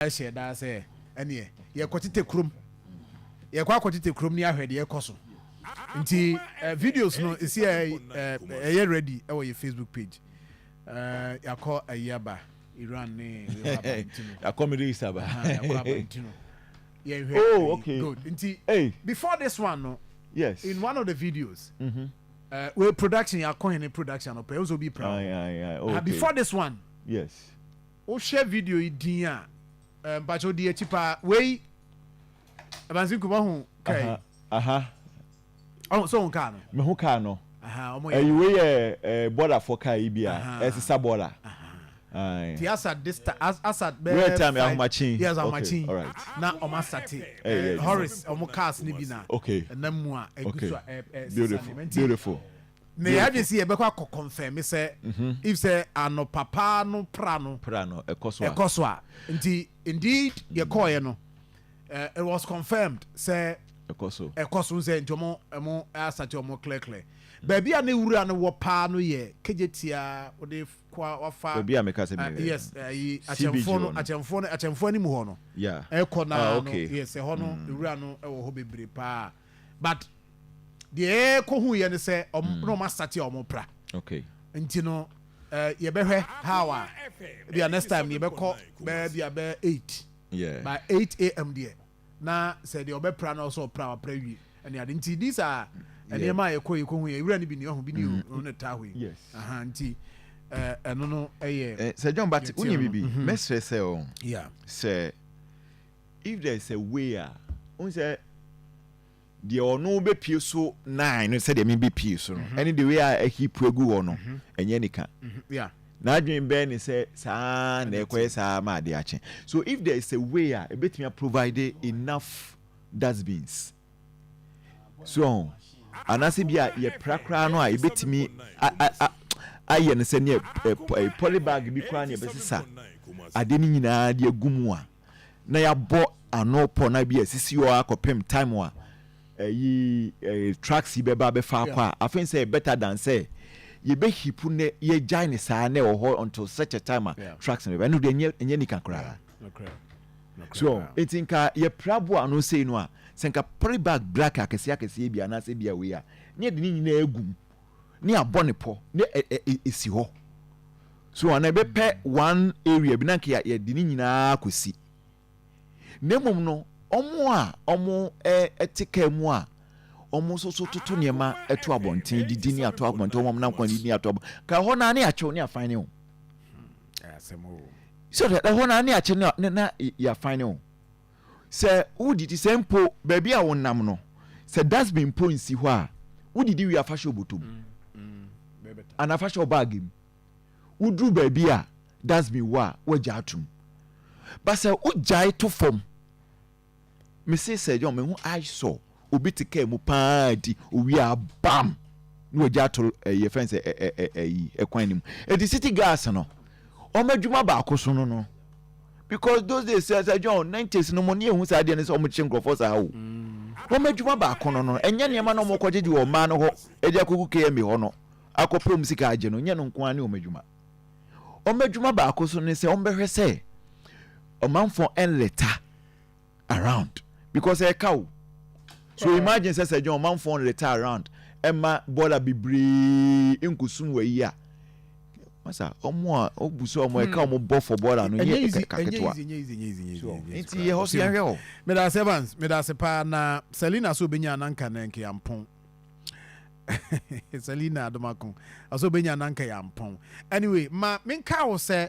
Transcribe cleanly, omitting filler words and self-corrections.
Hyɛ daa sɛ ɛneɛ yɛkɔtetɛ kurom, yɛkɔ akɔtetɛ kurom ne ahwɛ deɛ ɛkɔ so. Nti videos no ɛsi ɛyɛ ready ɛwɔ yɛ Facebook page. Yɛakɔ ayi aba Iran ne aba nti no. Yɛakɔ Middle East aba. Yɛakɔ aba nti no yɛnhwɛ. Oh, okay. Good. Nti hey, before this one no, in one of the videos, we production, yɛakɔ hene production no pɛ ɛwɔ sɛ obi pra. Aye, aye, aye. Okay. Before this one, wohwɛ video yi din a, mpakyɛ odi akyi paa. Wei Ɛbansi Nkuma ho kaa yi. Ɔho sɛ ohun kaa no. Mehu kaa no. Ɛyi wei yɛ bɔɔlafoɔ kaa yi bi a ɛsesa bɔɔla. Ti Asad this time, Asad bɛɛ wei time ahomakyen. Yes, ahomakyen. Okay, alright. Na ɔmo asate Horace ɔmo cars ni bi na ɛnam mu a egu so a ɛsesa. Beautiful, beautiful. Na yɛ adwene si yɛbɛkɔ akɔ confirm sɛ if sɛ anɔpa paa no pra no pra no ɛkɔ so a. Ɛkɔ so a. Nti indeed yɛkɔɔyɛ no, it was confirmed sɛ ɛkɔ so. Ɛkɔ so sɛ nti ɔmo asate ɔmo clear clear baabi a ne wura no wɔ paa no yɛ Kejetia wɔde kɔ wafa. Baabi a meka sɛ mi yes, ɛyi akyɛnfoɔ no, akyɛnfoɔ no, akyɛnfoɔ anim hɔ no. Ɛkɔ naa no, yes, ɛhɔ no ewura no ɛwɔ hɔ bebree paa, but deɛ ɛkɔ hu yɛ no sɛ ɔmo na ɔmo asate a ɔmo pra. Nti no yɛbɛhwɛ how a bia next time yɛbɛkɔ bɛɛ bia bɛɛ 8 by 8 a.m. deɛ na sɛ deɛ ɔbɛpra na ɔsɛ ɔpra, wapra wie ɛne ade. Nti these are nneɛma a yɛkɔ hu yɛ ewura no bi ni ɔho bi ni o ɔno ne taa hɔ yi. Nti ɛno no ɛyɛ. Sɛ John, but wonyɛ bibi mɛsrɛ sɛ o sɛ if there is a way a n sɛ deɛ ɔno bɛpie so 9 no, sɛdeɛ mi bɛpie so no, ɛne the way a ɛhi pu egu hɔ no, ɛnyɛ nika. N'adwene bɛɛ ne sɛ saa na ɛkɔyɛ saa ma ade akye. So if there is a way a ebetumi a provide enough dustbins so, anaasɛ bi a yɛpra koraa no a, ebetumi ayɛ no sɛ ne ɛ polybag bi koraa ne yɛbɛsesa ade no nyinaa de agu mu a, na yɛabɔ ano pɔ na bi a esisi hɔ akɔpem time a ɛyi trucks yi bɛba abɛfa akɔ a, afei sɛ better than sɛ yɛbɛ heap ne yɛgyae ne saa na ɛwɔ hɔ until such a time a trucks no bɛba. Ɛno deɛ ɛnyɛ nika koraa so. Nti nka yɛpra bo ano sei no a, sɛ nka polybag black akɛseɛ akɛseɛ bi anaasɛ bi a wei a, ne yɛde ne nyinaa egu mu ne abɔ ne pɔ ne ɛ ɛ esi hɔ so, ana ɛbɛpɛ one area bi na nka yɛde ne nyinaa kɔsi. Na mmom no, ɔmo a ɔmo ɛte kaa mu a, ɔmo nso so toto nneɛma ɛto abɔnten didi ne ato abɔnten, ɔmo nam kwan didi ne ato abɔnten ka hɔ naa ne akyɛw ne afan ne o sɛ ɛhɔ naa ne akyɛw ne na yɛafan ne o sɛ wodidi sɛ mpo baabi a wonam no, sɛ dustbin mpo nsi hɔ a, wodidi wie afa hyɛ obotom anaa afa hyɛ ɔbaagi mu. Woduru baabi a dustbin wɔ a, wagya atum ba sɛ wogyae to fam. Mese sɛ John, mehu I saw obi te kaa mu paa di owie a, bam, na wagya ato ɛyɛ fɛn sɛ ɛ ɛ ɛyi ɛkwan no mu. Eti city gas no, wɔn adwuma baako so no, because those days sɛ John, 90s no mo ne ehu saa adeɛ no sɛ wɔn kye nkurɔfoɔ saa o. Wɔn adwuma baako no, ɛnyɛ nneɛma na wɔn kɔ gyegye wɔ mmaa no hɔ ɛde akɔgu KMA hɔ no akɔpɛ wɔn sika agye no, nyɛ no nko ara ne wɔn adwuma. Wɔn adwuma baako so ne sɛ wɔn bɛhwɛ sɛ ɔmanfoɔ ɛn litter around, because ɛka o. So imagine sɛ John, ɔmanfoɔ litter around ɛma bɔɔla bebree nkusum wɔ yi a, masa ɔmo a ɔbu so ɔmo ɛka ɔmo bɔ fɔ bɔɔla no nyɛ ɛka ketewa. Nti yɛ hɔ so yɛhwɛ hɔ. Medase Evans, medase paa. Na Selina so obɛnya ananka na nke yampɔn. Selina Adomako ɔsɛ obɛnya ananka yampɔn. Anyway, ma menka wo sɛ